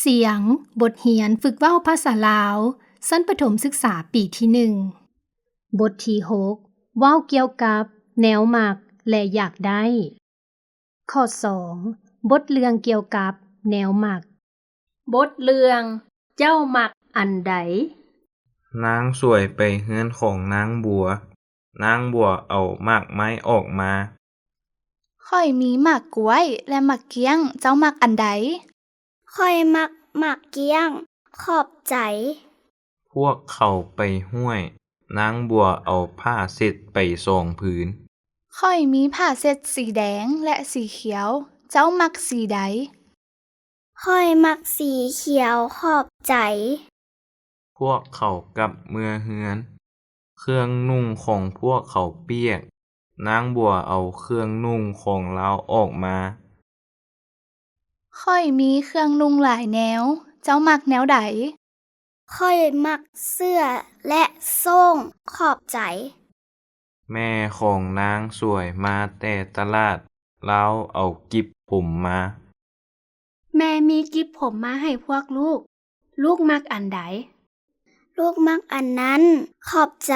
ສຽງ ບົດຮຽນຝຶກເວົ້າພາສາລາວ ຊັ້ນປະຖົມສຶກສາປີທີໜຶ່ງ. ບົດທີຫົກ ເວົ້າກ່ຽວກັບແນວມັກ ແລະ ຢາກໄດ້. ຂໍ້ສອງ ບົດເລື່ອງກ່ຽວກັບແນວມັກ. ບົດເລື່ອງ ເຈົ້າມັກອັນໃດ? ນາງສວຍໄປເຮືອນຂອງນາງບົວ. ນາງບົວເອົາໝາກໄມ້ອອກມາ. ຂ້ອຍມີໝາກກ້ວຍ ແລະ ໝາກກ້ຽງ, ເຈົ້າມັກອັນໃດ? ຂ້ອຍມັກໝາກກ້ຽງ, ຂອບໃຈ. ພວກເຂົາໄປຫ້ວຍ. ນາງບົວເອົາຜ້າເຊັດໄປສອງຜືນ. ຂ້ອຍມີຜ້າເຊັດສີແດງ ແລະ ສີຂຽວ, ເຈົ້າມັກສີໃດ? ຂ້ອຍມັກສີຂຽວ, ຂອບໃຈ. ພວກເຂົາກັບເມືອເຮືອນ. ເຄື່ອງນຸ່ງຂອງພວກເຂົາປຽກ. ນາງບົວເອົາເຄື່ອງນຸ່ງຂອງລາວອອກມາ. ຂ້ອຍມີເຄື່ອງນຸ່ງຫຼາຍແນວ, ເຈົ້າມັກແນວໃດ? ຂ້ອຍມັກເສື້ອ ແລະ ໂສ້ງ, ຂອບໃຈ. ແມ່ຂອງນາງສວຍມາແຕ່ຕະຫຼາດ, ລາວເອົາກິບຜົມມາ. ແມ່ມີກິບຜົມມາໃຫ້ພວກລູກ. ລູກມັກອັນໃດ? ລູກມັກອັນນັ້ນ, ຂອບໃຈ.